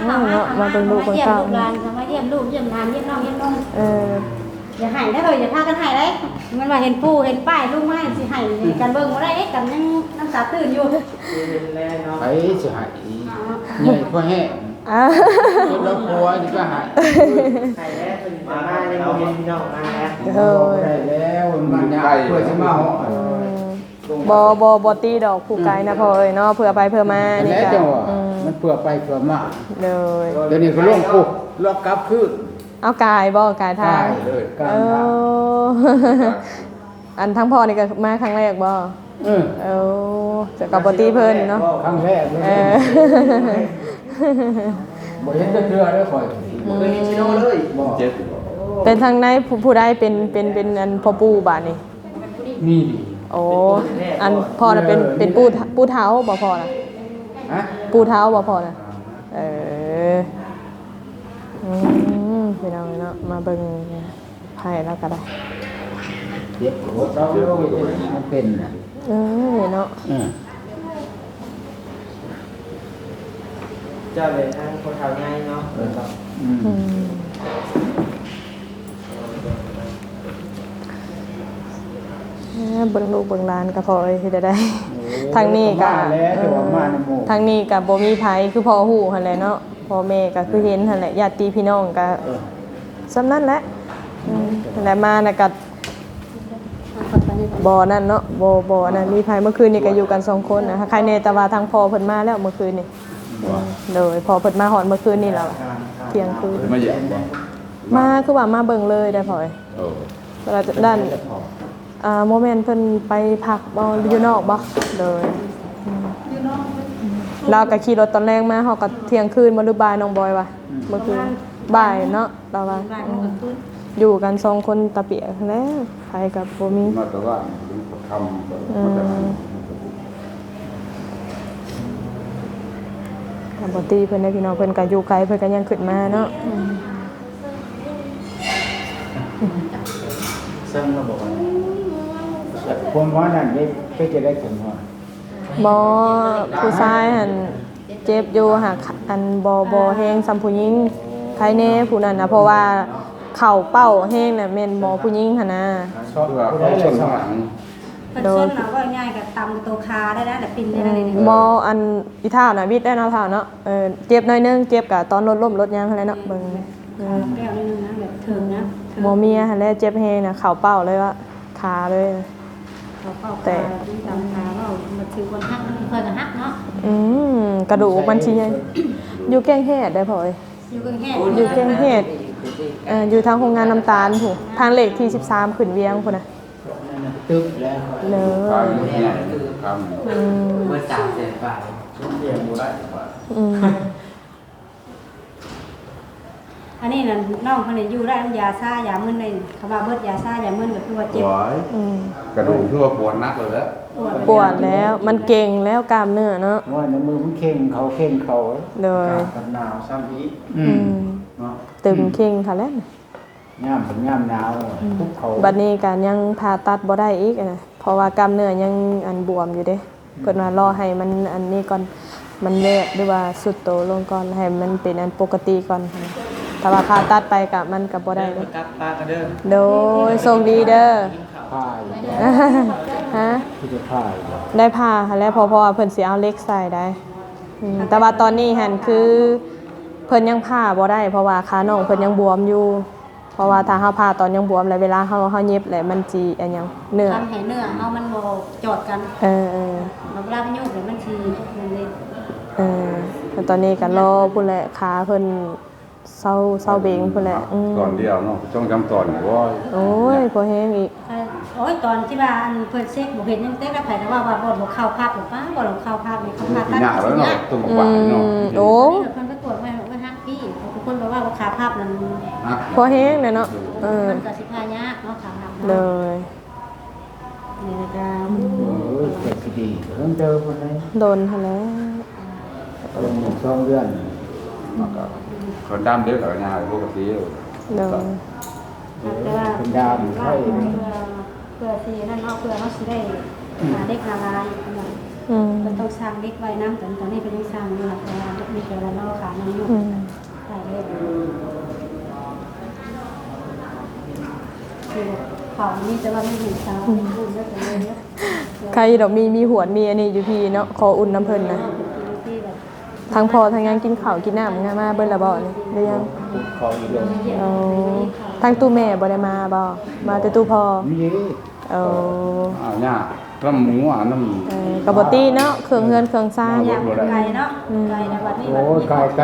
ມາເນາະ ມາເບິ່ງລູກເບິ່ງເຕົ້າ ມາຢ້ຽມລູກຫຼານ ມາຢ້ຽມລູກຢ້ຽມຫຼານ ຢ້ຽມນ້ອງຢ້ຽມນຸ່ງ. ເອີ ຢ່າໄຫ້ເດີ ຢ່າພາກັນໄຫ້ເດີ. ມັນວ່າເຫັນປູ່ເຫັນປ້າຍລົງມາ ຊິໄຫ້ກັນເບິ່ງບໍ່ໄດ້ເດ້ ກັນຍັງນ້ຳຕາຕື້ນຢູ່. ໃຜຊິໃຫ້ ໃຫຍ່ພໍແຮງ ເອີ ລາວຜົວຊິໄປໃຫ້. ມາແລ້ວ ເພິ່ນມາແລ້ວ ຍັງບໍ່ເຫັນພີ່ນ້ອງມາແລ້ວ. ໂດຍ ໄດ້ແລ້ວ ມັນຍາກເພື່ອຊິມາຮອດ. ອືມ ບໍ່ ບໍ່ ບໍ່ຕີດອກຜູ້ໄກນະພໍ່ເອີຍເນາະ ເພື່ອໄປເພື່ອມານີ້ກະ ອືມ ມັນເພື່ອໄປເພື່ອມາ. ໂດຍ ດຽວນີ້ກໍລົງປຸບ ລອກກັບຄືນ. ເອົາກາຍບໍ່? ກາຍທາງ ກາຍເລີຍ ກາຍທາງ. ເອີ ອັນທາງພໍ່ນີ້ກໍມາຄັ້ງແລກບໍ່? ເອີ ເອີ ຈະກັບບໍ່ຕິເພິ່ນເນາະ ຄັ້ງແລກເລີຍ. ເອີ ບໍ່ເຫັນຈັກເທື່ອເດີຂ້ອຍ ບໍ່ເຄີຍເຫັນຊິໂນເລີຍ. ບໍ່ ເປັນທາງໃນ ຜູ້ ຜູ້ໃດເປັນ ເປັນ ເປັນອັນພໍ່ປູ່ບາດນີ້? ມີດີ ໂອ້ ອັນພໍ່ນະເປັນ ເປັນປູ່ ປູ່ເຖົ້າບໍ່ພໍ່ນະ? ຮະ ປູ່ເຖົ້າບໍ່ພໍ່ນະ? ເອີ ອືມ ພີ່ນ້ອງເນາະ ມາເບິ່ງ ໃຜລາວກໍໄດ້ ເຈັບຫົວເຊົາໂລກ ມັນເປັນນະ. ເອີ ເນາະ ເອີ ເຈົ້າເລີຍທາງພໍ່ເຖົ້າໃຫຍ່ເນາະ. ເອີ ອືມ ອືມ ເອີ ເບິ່ງລູກເບິ່ງຫຼານກໍພໍເອີຍ ເຮັດໄດ້. ໂອ້ ທາງນີ້ກໍ ມາແລ້ວ ເອີ ແຕ່ວ່າມານຳໝູ່ ທາງນີ້ກໍບໍ່ມີໃຜ ຄືພໍ່ຮູ້ຫັ້ນແຫຼະເນາະ. ພໍ່ແມ່ກໍຄືເຫັນຫັ້ນແຫຼະ ຍາດຕິພີ່ນ້ອງກໍ ເອີ ສ່ຳນັ້ນແຫຼະ. ອືມ ແລະມານະກໍບໍ່ນັ້ນເນາະ ບໍ່ ບໍ່ອັນນັ້ນມີໃຜ. ເມື່ອຄືນນີ້ກໍຢູ່ກັນສອງຄົນນະ ໃຄແນ່ ແຕ່ວ່າທາງພໍ່ເພິ່ນມາແລ້ວເມື່ອຄືນນີ້. ໂດຍ ພໍ່ເພິ່ນມາຮອດເມື່ອຄືນນີ້ແລ້ວ ທ່ຽງຄືນ ມາຢາມບໍ່? ມາ ຄືວ່າມາເບິ່ງເລີຍໄດ໋ພໍ່ເອີຍ. ໂອ້ ແລ້ວດ້ານ ອ່າ ບໍ່ແມ່ນເພິ່ນໄປພັກບໍ່ ຢູ່ນອກບໍ່? ໂດຍ ລາວກໍຂີ່ລົດຕອນແລງມາ ເຮົາກໍທ່ຽງຄືນບໍ່ ຫຼືບ່າຍ ນ້ອງບອຍວ່າ ອືມ ເມື່ອຄືນ ປະມານບ່າຍເນາະ ລາວວ່າ ບ່າຍໂມງກາງຄືນ ອືມ ຢູ່ກັນສອງຄົນຕາປຽກຫັ້ນແຫຼະ ໃຜກໍບໍ່ມີ ມາແຕ່ວ່ານ ເປັນຄ່ຳ ອືມ ມາແຕ່ນັ້ນ ກໍບໍ່ຕິເພິ່ນເດ້ພີ່ນ້ອງ ເພິ່ນກໍຢູ່ໄກ ເພິ່ນກໍຍັງຂຶ້ນມາເນາະ. ອືມ ເຊິ່ງລະບອກ ຄວາມຮ້ອນນັ້ນເດ້ ເປັນຈັ່ງໃດຄວາມຮ້ອນ? ບໍ່ ຜູ້ຊາຍຫັ້ນເຈັບຢູ່ ຫາກອັນບໍ່ ບໍ່ແຮງສ່ຳຜູ້ຍິງ. ໃຄແນ່ຜູ້ນັ້ນນະ ເພາະວ່າເຂົ້າເປົ້າແຮງນະ ແມ່ນໝໍຜູ້ຍິງຫັ້ນນະ. ຊອກຜູ້ໃດລະຊອກ? ເພິ່ນຊົນນະ ເວົ້າງ່າຍກໍຕຳໂຕຄາໄດ້ນະ ແລ້ວປິ່ນໄດ້ນະ. ອືມ ບໍ່ ອັນອີ່ທ້າວນະ ວິດໄດ້ເນາະ ທ້າວເນາະ. ເອີ ເຈັບໜ້ອຍໜຶ່ງ ເຈັບກະຕອນລົດລົ້ມລົດຫຍັງຫັ້ນແຫຼະເນາະ. ເບິ່ງ ຂາແກ້ວໜຶ່ງນະ ແບບເທິງນະ ເທິງ ໝໍເມຍຫັ້ນແຫຼະ ເຈັບແຮງນະ ເຂົ້າເປົ້າເລີຍວ່າ ຄາເລີຍ ເຂົ້າເປົ້າ ແຕກ ຄາ ຕຳຄາ ເວົ້າມັນຖືກຄົນຮັກ ມັນເຄີຍກໍຮັກເນາະ. ອືມ ກະດູກມັນຊິໃຫຍ່ ຢູ່ແກ້ງແຮດໄດ໋ພໍ່ເອີຍ. ຢູ່ແກ້ງແຮດ ຢູ່ແກ້ງແຮດ ເອີ ຢູ່ທາງໂຮງງານນ້ຳຕານພຸ້ນ ທາງເລກທີສິບສາມຂຶ້ນວຽງພຸ້ນນະ. ຕຶກແລ້ວ ເລີຍ ອືມ ເບິດສາມແສນປາຍ ອືມ ອັນນີ້ນັ້ນ ນ້ອງເພິ່ນນີ້ຢູ່ໄດ້ນຳຢາຊາຢາມຶນເດ້. ຄຳວ່າເບິດຢາຊາຢາມຶນກໍຄືວ່າເຈັບ ອືມ ກະດູກຖືວ່າປວດໜັກແລ້ວແຫຼະ ປວດແລ້ວ ມັນເກັ່ງແລ້ວ ກ້າມເນື້ອເນາະ. ໂອ້ຍ ໃນມືມັນເຄັ່ງເຂົາເຄັ່ງເຂົາ ໂດຍ ອາກາດໜາວຊ້ຳອີກ ອືມ ເນາະ ຕຶງເຄັ່ງເຂົາແລ້ວ. ຍາມເປັນຍາມໜາວ ອືມ ທຸບເຂົາ ບັດນີ້ກໍຍັງຜ່າຕັດບໍ່ໄດ້ອີກນະ ເພາະວ່າກ້າມເນື້ອຍັງອັນບວມຢູ່ເດ້. ອືມ ເພິ່ນວ່າລໍໃຫ້ມັນອັນນີ້ກ່ອນ ມັນແວບ ຫຼືວ່າຊຸດໂຕລົງກ່ອນ ໃຫ້ມັນເປັນອັນປົກກະຕິກ່ອນ. ຖ້າວ່າຜ່າຕັດໄປກໍ ມັນກໍບໍ່ໄດ້ເດ້. ກັບປາກັນເດີ ໂດຍ ໂຊກດີເດີ. ຮະ ຄືຈະຜ່າ ໄດ້ຜ່າຫັ້ນແຫຼະ ເພາະ ເພາະວ່າເພິ່ນຊິເອົາເຫຼັກໃສ່ໄດ໋. ອືມ ແຕ່ວ່າຕອນນີ້ຫັ້ນຄືເພິ່ນຍັງຜ່າບໍ່ໄດ້ ເພາະວ່າຂານ້ອງເພິ່ນຍັງບວມຢູ່. ເພາະວ່າຖ້າເຮົາຜ່າຕອນຍັງບວມ ແລ້ວເວລາເຮົາ ເຮົາຫຍິບ ແລ້ວມັນຊິອັນຫຍັງ ເນື້ອ ທຳໃຫ້ເນື້ອເຮົາມັນບໍ່ຈອດກັນ. ເອີ ເອີ ແລ້ວເວລາມັນຍຸບ ແລ້ວມັນຊິນັ້ນເດ້. ເອີ ແລ້ວຕອນນີ້ກໍລໍພຸ້ນແຫຼະ ຂາເພິ່ນເຊົາ ເຊົາເບັງພຸ້ນແຫຼະ. ອືມ ຕອນດຽວເນາະ ສອງສາມຕອນ ໂອ້ຍ ໂອ້ຍ ພໍແຮງອີກ. ໃຊ່ ໂອ້ຍ ຕອນທີ່ວ່າອັນເພິ່ນເຊັກບໍ່ເຫັນຫຍັງ ແຕ່ລະໃຜກໍເວົ້າວ່າບ່ອນຫົວເຂົ່າພັບ ປ້າ ບ່ອນຫົວເຂົ່າພັບນີ້ເຂົາຜ່າຕັດ ມັນຍາກແລ້ວເນາະ ຕົວບາງເນາະ ອືມ ໂອ້ ເພິ່ນກໍກວດໄວ້ ໂອ້ຍ ຫັກປີ້ ບາງຄົນກໍວ່າຂາພັບນັ້ນ ພອແຮງແຫຼະເນາະ ເອີ ມັນກໍຊິຜ່າຍາກເນາະ ຂາພັບເນາະ ໂດຍ ນີ້ລະກະ ໂອ້ຍ ກໍຊິດີເຖິງເດີພຸ້ນແຫຼະ ດົນຫັ້ນແຫຼະ ເອີ ໜຶ່ງສອງເດືອນ ມັນກໍ ເພິ່ນດຳເດີ ກໍຍາກປົກກະຕິ ໂດຍ ແຕ່ວ່າເພິ່ນດຳໄດ້ ເພື່ອ ເພື່ອຊິນັ້ນເນາະ ເພື່ອເຮົາຊິໄດ້ຫາເຫຼັກຫາລາຍ ອືມ ເພິ່ນຕ້ອງສ້າງເຫຼັກໄວ້ນຳ ຕອນ ຕອນນີ້ເພິ່ນຍັງສ້າງຢູ່ ແຕ່ວ່າມີແຕ່ວ່າລໍຂານຳຢູ່ ອືມ ເຂົາມີແຕ່ວ່າມີຫູສາວ ອືມ ໃຄດອກ ມີ ມີຫວດ ມີອັນນີ້ຢູ່ພີ້ເນາະ ຂໍອຸ່ນນຳເພິ່ນນະ ທັງພໍ່ທັງຫຍັງກິນເຂົ້າກິນນ້ຳ ມາເບິດລະບໍ່ນີ້ ຫຼືຍັງ? ເຂົ້າອີກແລ້ວ ໂອ້ ທັງຕູ້ແມ່ບໍ່ໄດ້ມາບໍ່? ມາແຕ່ຕູ້ພໍ່ ມີ ໂອ້ ອ້າວ ຍາກ ນຳໝູ ນຳ ເອີ ກໍບໍ່ຕິເນາະ ເຄື່ອງເຮືອນເຄື່ອງຊານ ຍາກ ໄກເນາະ ອືມ ໄກນະ ບັດນີ້ ໂອ້ຍ ໄກ ໄກ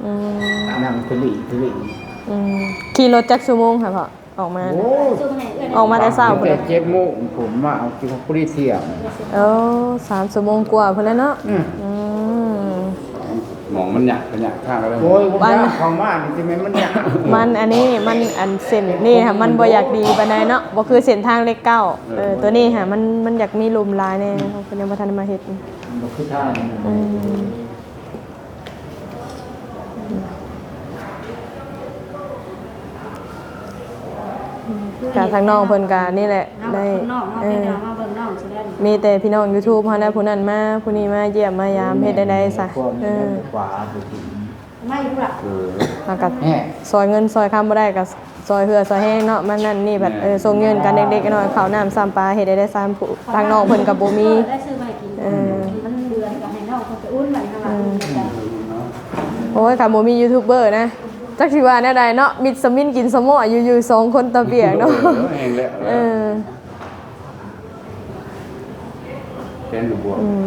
ອືມ ນັ່ງທະລິທະລິ ອືມ ຂີ່ລົດຈັກຊົ່ວໂມງຫະພໍ່? ອອກມາ ໂອ້ຍ ອອກມາແຕ່ເຊົ້າພຸ້ນ ແຕ່ເຈັດໂມງພຸ້ນ ມາເອົາກິນພໍດີທ່ຽງ ໂອ້ ສາມຊົ່ວໂມງກວ່າພຸ້ນແຫຼະເນາະ ອືມ ອືມ ໝ່ອງມັນຍາກ ກໍຍາກທາງກໍໄດ້ ໂອ້ຍ ບໍ່ຍາກ ເຂົ້າມານີ້ຊິແມ່ນມັນຍາກ ມັນອັນນີ້ ມັນອັນເສັ້ນນີ້ຫະ ມັນບໍ່ຢາກດີປານໃດເນາະ ບໍ່ຄືເສັ້ນທາງເຫຼັກເກົ້າ ເອີ ເອີ ຕົວນີ້ຫະ ມັນ ມັນຢາກມີລຸ່ມຫຼາຍແດ່ ເພິ່ນຍັງບໍ່ທັນໄດ້ມາເຮັດ ບໍ່ຄືທາງ ອືມ ກະທາງນ້ອງເພິ່ນກະນີ້ແຫຼະ ໄດ້ ເອີ ມີແຕ່ພີ່ນ້ອງຢູທູບເຮົາແຫຼະ ຜູ້ນັ້ນມາ ຜູ້ນີ້ມາຢ້ຽມມາຢາມ ເຮັດໄດ້ໃດຊະ ເອີ ມາອີກລະ ເອີ ເຮົາກະຊ່ອຍເງິນຊ່ອຍຄຳບໍ່ໄດ້ ກະຊ່ອຍເຫື່ອຊ່ອຍແຮງເນາະ ມັນນັ້ນນີ້ ແບບ ເອີ ສົ່ງເງິນກັນເລັກໆນ້ອຍໆ ເຂົ້ານ້ຳຊຳປາ ເຮັດໄດ້ໄດ໋ຊະ ທາງນ້ອງເພິ່ນກະບໍ່ມີ ເອີ ມັນເດືອນກະໃຫ້ນ້ອງເພິ່ນໄປອຸ່ນໄວ້ ອືມ ໂອ້ຍ ຄັນບໍ່ມີຢູທູບເບີນະ ຈັກຊິວ່າແນວໃດເນາະ ມິດສະມິນກິນສະໝໍ້ຢູ່ ຢູ່ສອງຄົນຕາປຽກເນາະ ເອີ ແມ່ນແຫຼະ ເອີ ແມ່ນຢູ່ບໍ່ ອືມ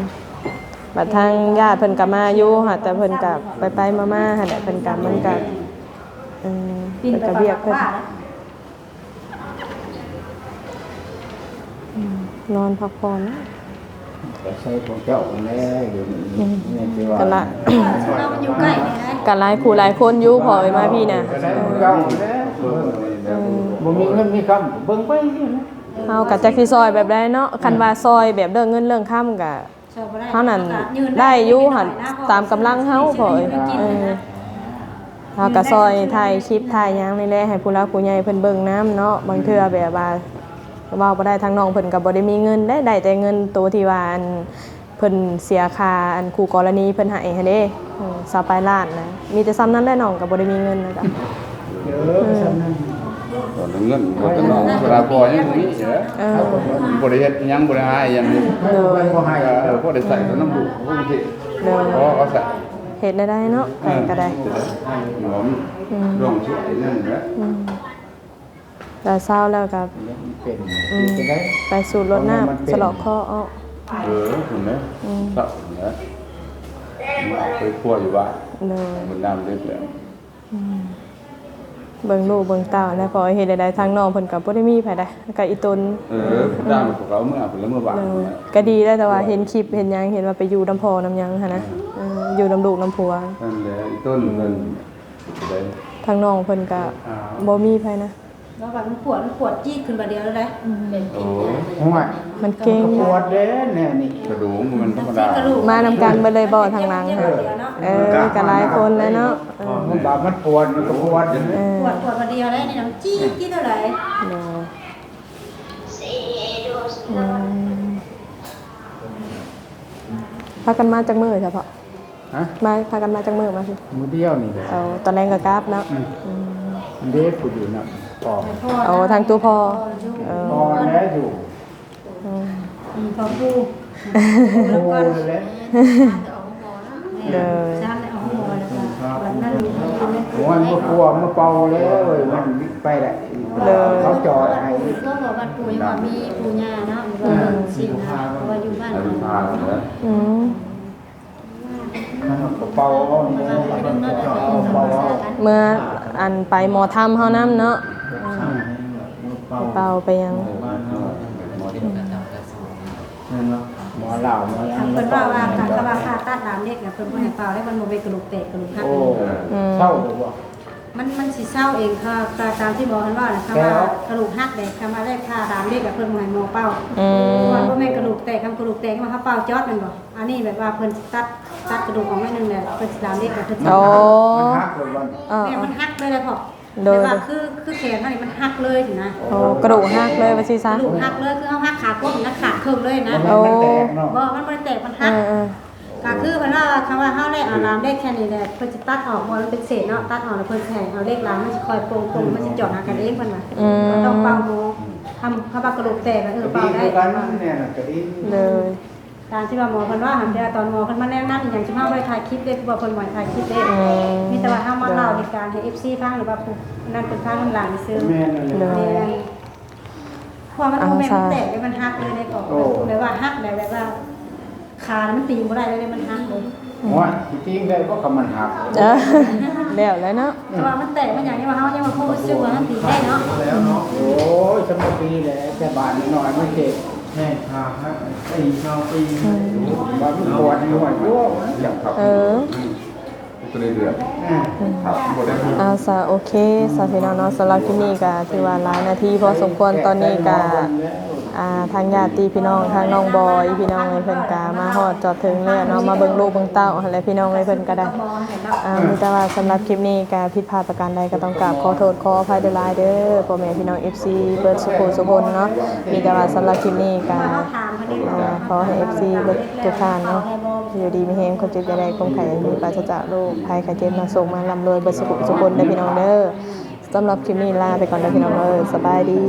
ບັດທາງຍາດເພິ່ນກໍມາຢູ່ຫາ ແຕ່ເພິ່ນກໍໄປໆມາໆຫັ້ນແຫຼະ ເພິ່ນກໍ ມັນກໍ ເອີ ເພິ່ນກໍວຽກເພິ່ນ ອືມ ນອນພັກຜ່ອນ ກໍໃຊ້ຂອງເຈົ້າຫັ້ນແຫຼະ ດຽວນີ້ ອືມ ແມ່ນແຕ່ວ່າ ກໍລະ ຢູ່ໃກ້ນີ້ນະ ກໍຫຼາຍຄູ່ຫຼາຍຄົນຢູ່ ພໍເອີຍ ມາພີ້ນະ ກໍໃຊ້ຂອງເຈົ້າຫັ້ນແຫຼະ ເອີ ບໍ່ມີເງິນມີຄຳ ເບິ່ງໄປ ເຮົາກໍຈັກຊິຊ່ອຍແບບໃດເນາະ ຄັນວ່າຊ່ອຍແບບເລື່ອງເງິນເລື່ອງຄຳກໍ ເຮົານັ້ນໄດ້ຢູ່ຫັ້ນ ຕາມກຳລັງເຮົາ ພໍເອີຍ ເອີ ເຮົາກໍຊ່ອຍຖ່າຍຄລິບຖ່າຍຫຍັງນີ້ແຫຼະ ໃຫ້ຜູ້ຫຼັກຜູ້ໃຫຍ່ເພິ່ນເບິ່ງນຳເນາະ ບາງເທື່ອແບບວ່າເວົ້າບໍ່ໄດ້ ທາງນ້ອງເພິ່ນກໍບໍ່ໄດ້ມີເງິນເດ້ ໄດ້ແຕ່ເງິນໂຕທີ່ວ່າ ອັນ ເພິ່ນເສຍຄ່າ ອັນ ຄູ່ກໍລະນີເພິ່ນໃຫ້ຫັ້ນເດ້ ເອີ ຊາວປາຍລ້ານນະ ມີແຕ່ສ່ຳນັ້ນແຫຼະ ນ້ອງກໍບໍ່ໄດ້ມີເງິນນະ ເອີ ເອີ ສ່ຳນັ້ນ ເງິນບໍ່ໄດ້ເນາະ ເວລາພໍຍັງບໍ່ມີເດີ ເອີ ບໍ່ໄດ້ເຮັດຫຍັງ ບໍ່ໄດ້ຫາຫຍັງ ໂດຍ ເອີ ພໍໄດ້ໃຊ້ນຳລູກ ໂອເຄ ໂດຍ ພໍເຂົາໃຊ້ ເຮັດແນວໃດເນາະ ເອີ ໃຜກໍໄດ້ ອືມ ດວງຊ່ວຍນັ້ນແຫຼະ ອືມ ແຕ່ເຊົ້າແລ້ວກໍ ອືມ ໄປສູດລົດນ້ຳ ສະເລາະເຄາະເອົາ ເອີ ພຸ້ນແຫຼະ ອືມ ເຊົ້າພຸ້ນແຫຼະ ໄປຄົວຢູ່ບ້ານ ໂດຍ ບຸນນ້ຳເດັດແລ້ວ ອືມ ເບິ່ງລູກເບິ່ງເຕົ້າແຫຼະ ພໍເຮັດໃດໆ ທາງນ້ອງເພິ່ນກໍບໍ່ໄດ້ມີໃຜໃດ ກໍອີ່ຕົນ ເອີ ອືມ ດ້ານເຂົາເອົາເມືອ ເພິ່ນລະເມືອບ້ານ ໂດຍ ກໍດີແລ້ວ ແຕ່ວ່າເຫັນຄລິບເຫັນຫຍັງ ເຫັນວ່າໄປຢູ່ນຳພໍ່ນຳຫຍັງຫັ້ນນະ ເອີ ຢູ່ນຳລູກນຳຜົວ ນັ້ນແຫຼະ ອີ່ຕົນເພິ່ນ ອືມ ທາງນ້ອງເພິ່ນກໍ ອ່າ ບໍ່ມີໃຜນະ ແລ້ວບັດມັນປວດ ມັນປວດจี๊ດຂຶ້ນບາດດຽວເລີຍເດ້ ອືມ ໂອ້ຍ ມັນເກັ່ງ ປວດເດ້ແນວນີ້ ກະດູກມັນທຳມະດາ ມານຳກັນເບິດເລີຍບໍ່ທາງຫຼັງ ເອີ ເອີ ກະຫຼາຍຄົນແຫຼະເນາະ ເອີ ມັນບາດ ມັນປວດ ມັນກະປວດ ເອີ ປວດ ປວດບາດດຽວເລີຍນີ້ນະ ມັນຈີດ ຈີດເທົ່າໃດ ໂດຍ ອືມ ພາກັນມາຈັກມື້ຊະເພາະ? ຮະ? ມາ ພາກັນມາຈັກມື້ມາ? ມື້ດຽວນີ້ແຫຼະ ເອົາ ຕອນແລງກໍກັບເນາະ ອືມ ອືມ ອັນເດຜູ້ຢູ່ນຳພໍ່ ໂອ້ ທາງຕົວພໍ່ ເອີ ພໍ່ແຫຼະຢູ່ ອືມ ອືມ ພໍ່ຜູ້ ຜູ້ແຫຼະ ໂດຍ ໂອ້ຍ ມາປົວມາເປົ່າແລ້ວ ມັນໄປແຫຼະ ໂດຍ ເຂົາຈອດໃຫ້ ກໍບອກວ່າປູ່ຍັງວ່າມີປູ່ຍ່າເນາະ ອືມ ວ່າຢູ່ບ້ານ ອືມ ເອົາ ເອົາ ເອົາ ເອົາ ເມື່ອອັນໄປໝໍທຳເຮົານຳເນາະ ອືມ ເປົ່າ ເປົ່າໄປຫຍັງ ໝໍລາວ ໝໍຫຍັງ ເພິ່ນເວົ້າວ່າ ຄັນເຂົາວ່າຜ່າຕັດດາມເຫຼັກນະ ເພິ່ນບໍ່ໃຫ້ເປົ່າເດ້ ມັນບໍ່ແມ່ນກະດູກແຕກກະດູກຫັກ ໂອ້ ອືມ ເຊົາບໍ່? ມັນ ມັນຊິເຊົາເອງ ເຂົາ ຕາມທີ່ໝໍເພິ່ນເວົ້ານະ ຄັນວ່າກະດູກຫັກເດ້ ຄັນວ່າໄດ້ຜ່າດາມເຫຼັກ ເພິ່ນບໍ່ໃຫ້ໝໍເປົ່າ ອືມ ເພາະວ່າມັນບໍ່ແມ່ນກະດູກແຕກ ຄັນກະດູກແຕກ ເຮົາເປົ່າຈອດແມ່ນບໍ່? ອັນນີ້ແບບວ່າເພິ່ນຕັດ ຕັດກະດູກອອກໜ້ອຍໜຶ່ງແລ້ວ ເພິ່ນຊິດາມເຫຼັກ ເພິ່ນຊິ ອໍ ມັນຫັກເລີຍບໍ່? ເອີ ແມ່ນ ມັນຫັກເລີຍແຫຼະພໍ່ ໂດຍ ແບບວ່າຄື ຄືແຂນເຮົານີ້ມັນຫັກເລີຍຊີ້ນະ ໂອ້ ກະດູກຫັກເລີຍວ່າຊີ້ຊະ ກະດູກຫັກເລີຍ ຄືເຮົາຫັກຂາກົບນະ ຂາດເຄິ່ງເລີຍນະ ໂອ້ ມັນແຕກເນາະ ບໍ່ ມັນບໍ່ໄດ້ແຕກ ມັນຫັກ ເອີໆ ກະຄືເພິ່ນວ່າ ຄັນວ່າເຮົາໄດ້ເອົາດາມເຫຼັກແຄ່ນີ້ແຫຼະ ເພິ່ນຊິຕັດອອກ ບໍ່ ມັນເປັນເສດເນາະ ຕັດອອກແລ້ວເພິ່ນຊິໃຫ້ເອົາເຫຼັກລາມ ມັນຊິຄ່ອຍປົງໆ ມັນຊິຈອດຫາກັນເອງ ເພິ່ນວ່າ ອືມ ບໍ່ຕ້ອງເປົ່າໝໍ ຄັນ ຄັນວ່າກະດູກແຕກ ເອີ ເປົ່າໄດ້ ກະດີຄືກັນແນ່ນະ ກະດີ ໂດຍ ຕາມທີ່ວ່າໝໍເພິ່ນເວົ້າຫັ້ນ ແຕ່ວ່າຕອນໝໍເພິ່ນມາແນະນຳອີ່ຫຍັງ ຊຸມເຮົາບໍ່ໄດ້ຖ່າຍຄລິບເດ້ ເພາະວ່າເພິ່ນບໍ່ໃຫ້ຖ່າຍຄລິບເດ້ ອືມ ມີແຕ່ວ່າເຮົາມາເລົ່າ ໂດຍ ເຫດການໃຫ້ເອັຟຊີຟັງ ຫຼືວ່າຜູ້ນັ້ນເພິ່ນຟັງນຳຫຼັງຊື່ ແມ່ນແລ້ວ ໂດຍ ແມ່ນ ເພາະວ່າມັນ ເອົາ ບໍ່ແມ່ນ ຊະ ມັນແຕກເດ້ ມັນຫັກເລີຍເດ້ ເພາະ ໂອ້ ແບບວ່າຫັກແບບ ແບບວ່າ ຂາມັນຕີງບໍ່ໄດ້ເລີຍເດ້ ມັນຫັກເລີຍ ໂອ້ຍ ຕີງໄດ້ບໍ່ ຄັນມັນຫັກ ເອີ ແລ້ວແຫຼະເນາະ ເພາະວ່າມັນແຕກ ມັນຫຍັງ ຍັງວ່າເຮົາຍັງບໍ່ຮູ້ສຶກວ່າມັນຕີງໄດ້ເນາະ ໂອ້ຍ ສຳລັບປີແຫຼະ ແຕ່ບາດນ້ອຍໆ ມັນເຈັບ ແຮງຂາຫັກ ຕີເຊົາຕີ ອືມ ວ່າມັນປວດຢູ່ ໂອ້ຍ ເອີ ຕົວໃນເດືອນ ອ່າ ບໍ່ໄດ້ ອ່າ ສະ ໂອເຄ ສະ ພີ່ນ້ອງເນາະ ສຳລັບຄລິບນີ້ກະຖືວ່າຫຼາຍນາທີພໍສົມຄວນ ຕອນນີ້ກະ ອ່າ ທາງຍາດຕິພີ່ນ້ອງ ທາງນ້ອງບອຍ ພີ່ນ້ອງເອີຍ ເພິ່ນກະມາຮອດຈອດເຖິງແລ້ວເນາະ ມາເບິ່ງລູກເບິ່ງເຕົ້າຫັ້ນແຫຼະ ພີ່ນ້ອງເອີຍ ເພິ່ນກະໄດ້ ອ່າ ມີແຕ່ວ່າສຳລັບຄລິບນີ້ກະຜິດພາດປະການໃດ ກະຕ້ອງກາບຂໍໂທດຂໍອະໄພຫຼາຍໆເດີ ພໍ່ແມ່ພີ່ນ້ອງເອັຟຊີເບິດສູ່ຜູ້ສູ່ຄົນເນາະ ມີແຕ່ວ່າສຳລັບຄລິບນີ້ກະ ອ່າ ຂໍໃຫ້ເອັຟຊີເບິດທຸກທ່ານເນາະ ຢູ່ດີມີແຮງ ຄວາມເຈັບຢ່າໄດ້ ຄວາມໄຂ້ຢ່າມີ ປາສະຈາກໂລກໄພໄຂ້ເຈັບເນາະ ໂຊກມາລ່ຳລວຍເບິດສູ່ຜູ້ສູ່ຄົນເດີ ພີ່ນ້ອງເດີ ສຳລັບຄລິບນີ້ລາໄປກ່ອນເດີ ພີ່ນ້ອງເດີ ສະບາຍດີ.